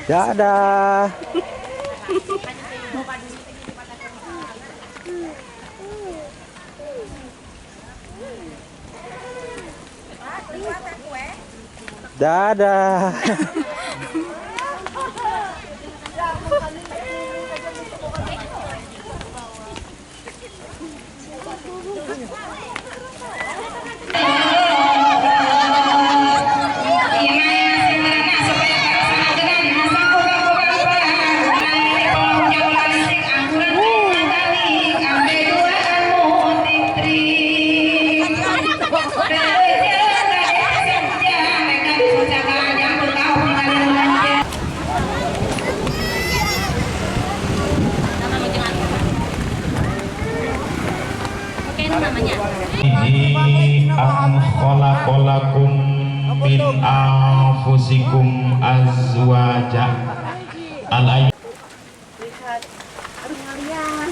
Dadah. Dadah. An khalaqalakum min anfusikum azwaja al. Lihat, aduh ngalian.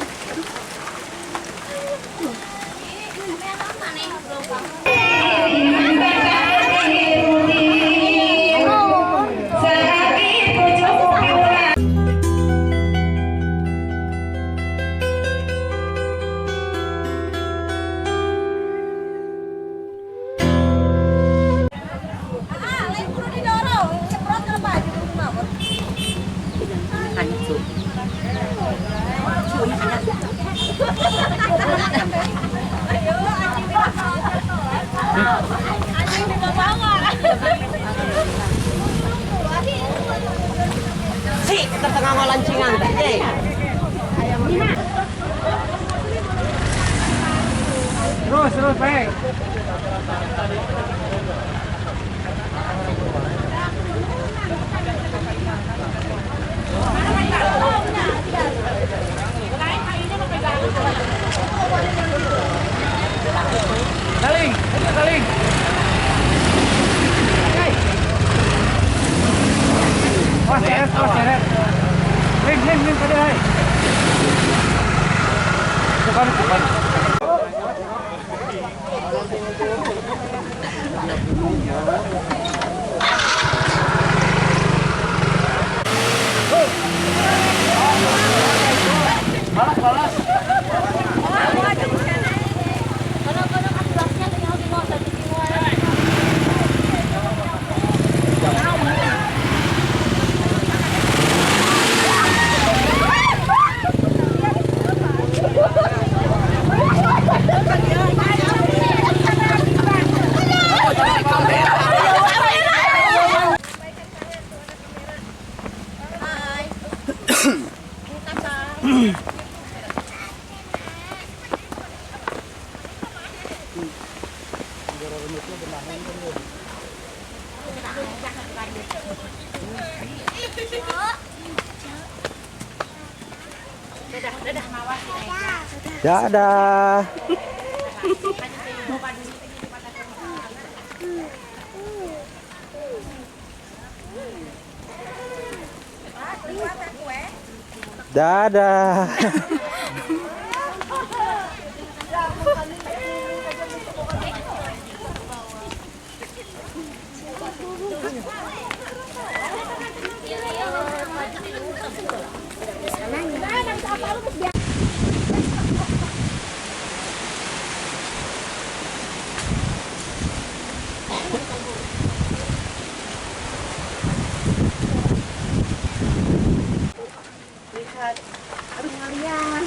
Si, kita tengah lancingan teh. Terus, terus, Pak. Saling, saling. Wah, seret, wah, seret. Ling, ling, ling, pada hai. Bukan, bukan. Balas, balas. Dadah. Dadah. Lihat, aduh ngalian.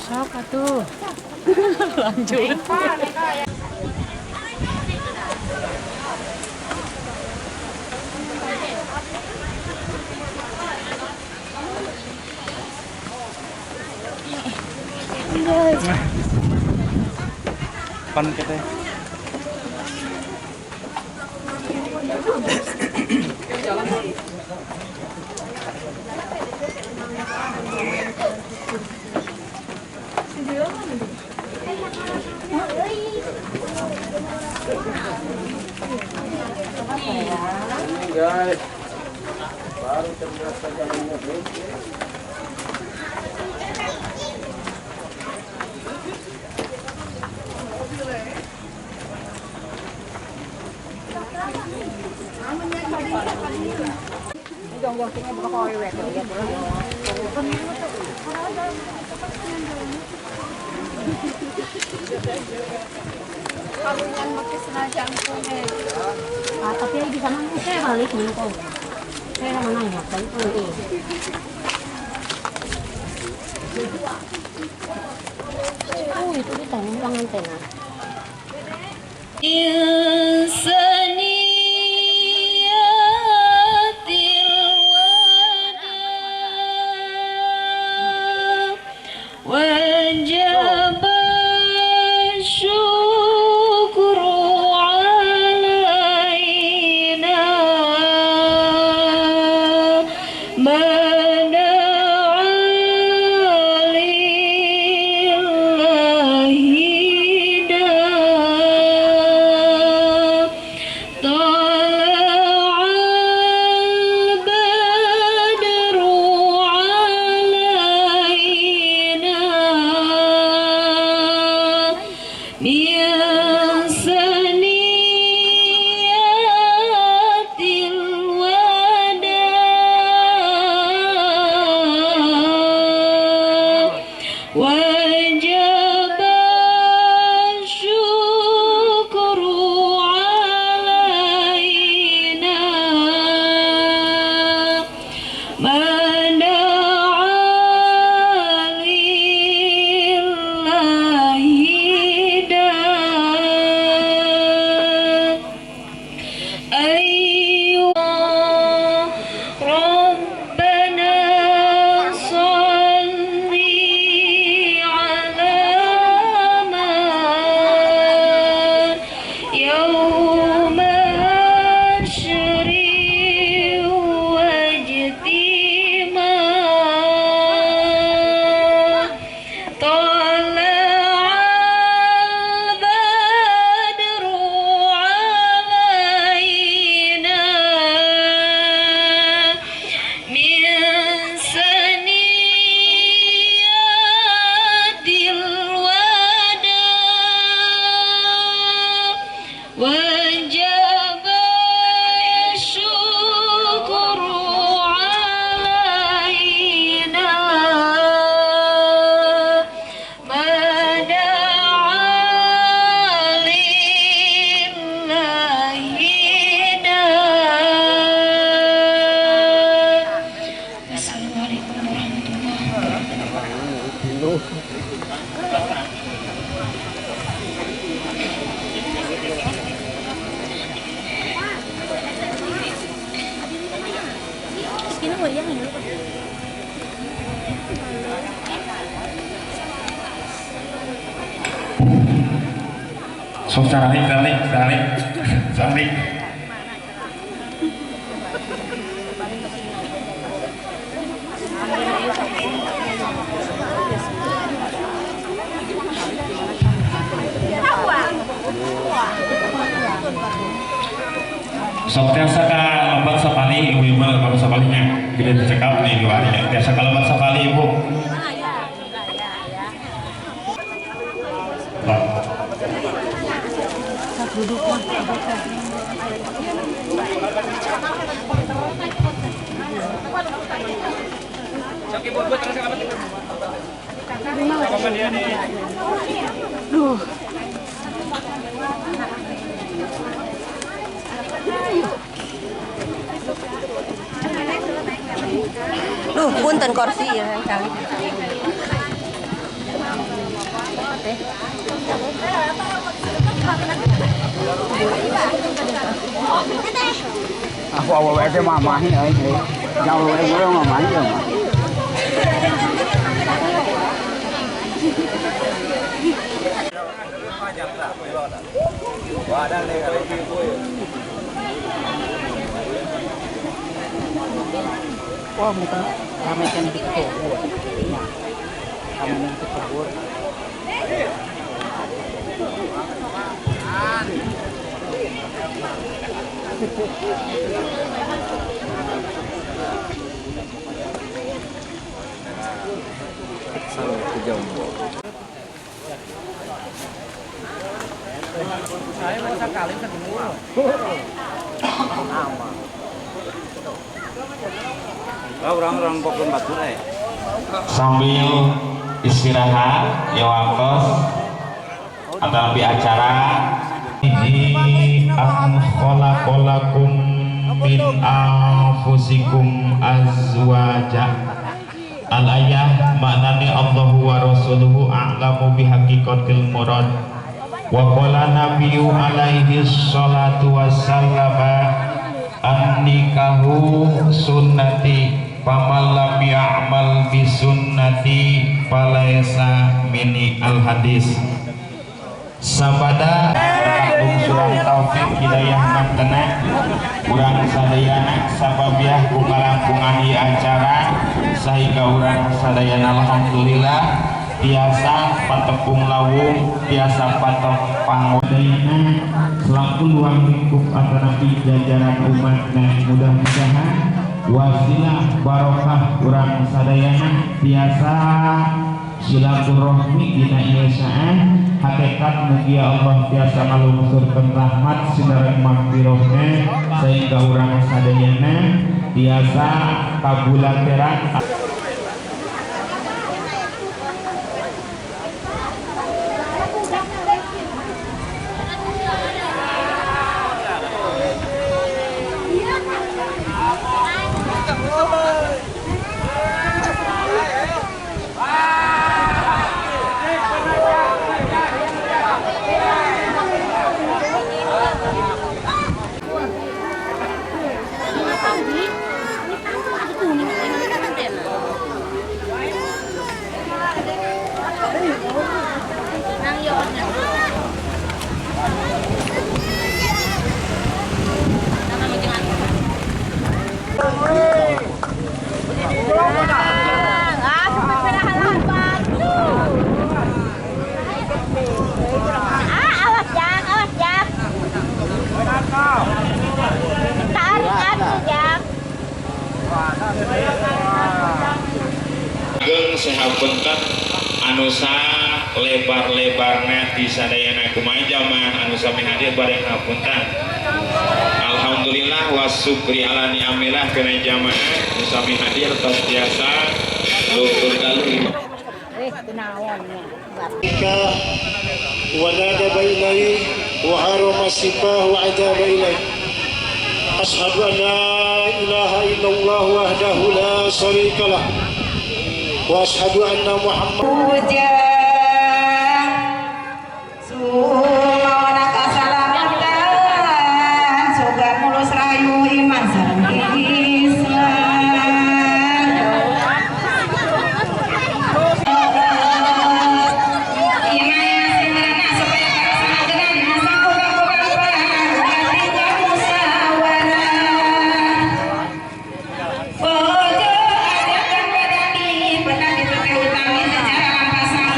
Sok atuh. Lanjut. Pan kita. Guys, baru terbiasa jalannya, bro. Tapi di sana saya balik nih kok. Saya mau nanya, tapi itu. Oh, itu kita numpang antena. Sok caralik, caralik, caralik, caralik. Sok tiasa ka lembat sapali ibu-ibu lembat sapalinya gede dicekap nih dua hari tiasa ka lembat sapali ibu. Duh. Duh, punten kursi ya kali. Aku awewe teh mamahi euy. Jauh awewe gue mamahi ya mah. Wah, muka rame kan di kubur. Rame di kubur. Sampai ke Jombo. Saya mau sekali ketemu. Orang-orang pokok batu eh. Sambil istirahat, ya waktos atau lebih acara ini an khalaqalakum min anfusikum azwaja. Al ayah maknani Allahu wa rasuluhu a'lamu bihaqiqatil murad. Wa qala nabiyyu alaihi salatu wassalam an-nikahu sunnati faman lam ya'mal bi sunnati falaisa mini. Al hadis. Sabada lungsuran taufik hidayah mantena urang sadayana sababiah ku kalangkungan ieu acara sehingga urang sadayana alhamdulillah tiasa patepung lawung tiasa patepang wadayana selaku luang lingkup atanapi jajaran umat dan mudah-mudahan wasilah barokah urang sadayana tiasa silaturahmi dina ieu saat hakikat mugia Allah tiasa ngalungsurkeun rahmat sinareng magfirahna sehingga urang sadayana tiasa kabulateran. Ageng sehapunten anu lebar-lebarna di sadayana kumaha jamaah anu sami hadir bareng hapunten. Alhamdulillah wasyukri ala ni'amillah kana jamaah anu sami hadir tos tiasa luhur galuh. Wa nadaba ilaihi wa harama sifah wa adaba ilaihi. Ashhadu an la ilaha illallah wahdahu la syarika lah wa ashhadu anna Muhammad Pernah dipikir utami secara lampasan.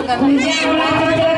Ulah.